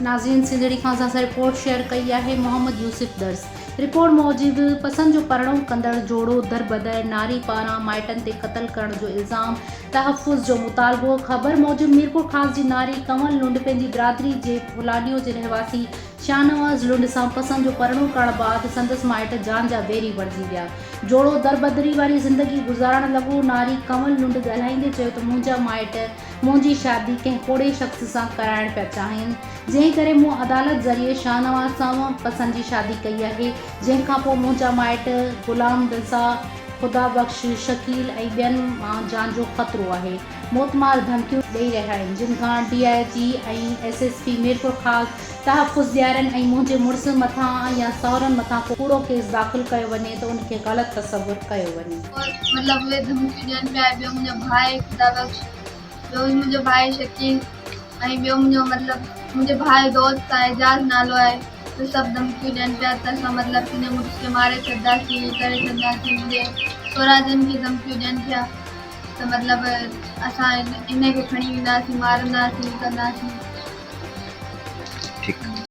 ناظرين سنڌڙي کان اسان سان رپورٽ شيئر ڪئي آهي محمد يوسف درس رپورٽ موجب پسند جو پرڻو ڪندڙ جوڙو دربدر ناري پاران مائٽن تي قتل ڪرڻ جو الزام تحفظ جو مطالبو خبر موجب ميرپورخاص جي ناري ڪنول لنڊ پنهنجي برادري جي ڦلانيو جي رهواسي شاهنواز لنڊ سان پسند جو پرڻو ڪرڻ بعد سندس مائٽ جان جا ويري بڻجي ويا. جوڙو دربدري واري زندگي گذارڻ لڳو. ناري ڪنول لنڊ ڳالهائيندي چيو ته منهنجا مائٽ منهنجي شادي ڪنهن پوڙهي شخص سان ڪرائڻ پيا چاهين، جنهن ڪري مون عدالت ذريعي شاهنواز سان پسند جي شادي ڪئي آهي، جنهن کانپوء منهنجا مائٽ غلام رضا، خدا بخش، شڪيل ۽ ٻين مان جان جو خطرو آهي. موتمار ڌمڪيون ڏئي رهيا آهن جن کان D I G ۽ S S P Mirpurkhas تحفظ ڏيارين ۽ منهنجي مڙس مٿان يا سهرن مٿان ڪو ڪوڙو ڪيس داخل ڪيو وڃي ته ان کي غلط تصور ڪيو وڃي. مطلب اهي ڌمڪيون ڏين پيا ۽ ٻيو منهنجو ڀاء خدا بخش ٻيو منهنجو ڀاء شڪيل ۽ ٻيو منهنجو مطلب منهنجي ڀاء جو دوست آهي اعجاز نالو آهي ته سڀ ڌمڪيون ڏين پيا ته اسان مطلب تنهنجي مڙس کي ماري ڇڏنداسين ائين ڪري ڇڏنداسين منهنجي سهراجن کي ڌمڪيون ڏين پيا ته مطلب اسان ان کي کڻي وينداسين مارنداسين ڪنداسين.